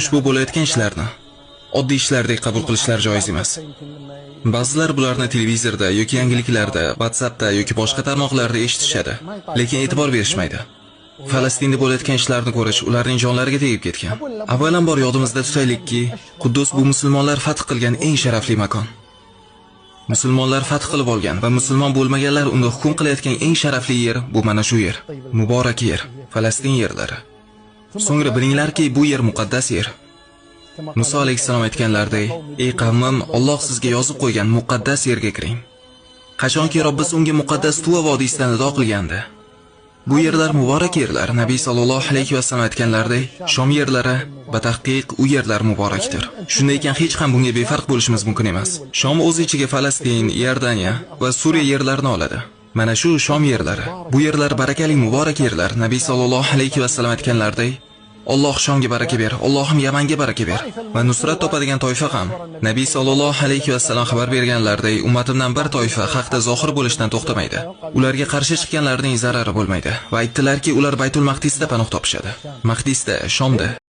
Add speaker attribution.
Speaker 1: Ushbu bo'layotgan ishlarni oddiy ishlardek qabul qilishlari joiz emas. Ba'zilar bularni televizorda yoki yangiliklarda, WhatsAppda yoki boshqa tarmoqlarda eshitishadi, lekin e'tibor berishmaydi. Falastinda bo'layotgan ishlarni ko'rish ularning jonlariga tegib ketgan. Avvalambor yodimizda tutaylikki, Quddus bu musulmonlar fath qilgan eng sharafli makon. Musulmonlar fath qilib olgan va musulmon bo'lmaganlar unda hukm qilayotgan eng sharafli yer bu mana shu yer, muborak yer, Falastin yerlari. So'ngra bilinglarki, bu yer muqaddas yer. Muso alayhissalom aytganlaridek: "Ey qavmim, Alloh sizga yozib qo'ygan muqaddas yerga kiring." Qachonki Robbisi unga muqaddas Tuva vodiysidan nido qilgandi. Bu yerlar muborak yerlar. Nabiy sallallohu alayhi vasallam aytganlaridek, Shom yerlari batahqiq u yerlar muborakdir. Shunday ekan, hech ham bunga befarq bo'lishimiz mumkin emas. Shom o'z ichiga Falastin, Iordaniya va Suriya yerlarini oladi. Mana shu Shom yerlari. Bu yerlar barakali muborak yerlar. Nabiy sallallohu alayhi vasallam aytganlaridek: "Alloh Shomga baraka ber, Allohim Yamanga baraka ber." Va nusrat topadigan toifa ham Nabiy sallallohu alayhi vasallam xabar berganlaridek, ummatimdan bir toifa haqda zohir bo'lishdan to'xtamaydi. Ularga qarshi chiqqanlarning zarari bo'lmaydi. Va aytdilarki, ular Baytul Maqdisda panoh topishadi. Maqdisda, Shomda.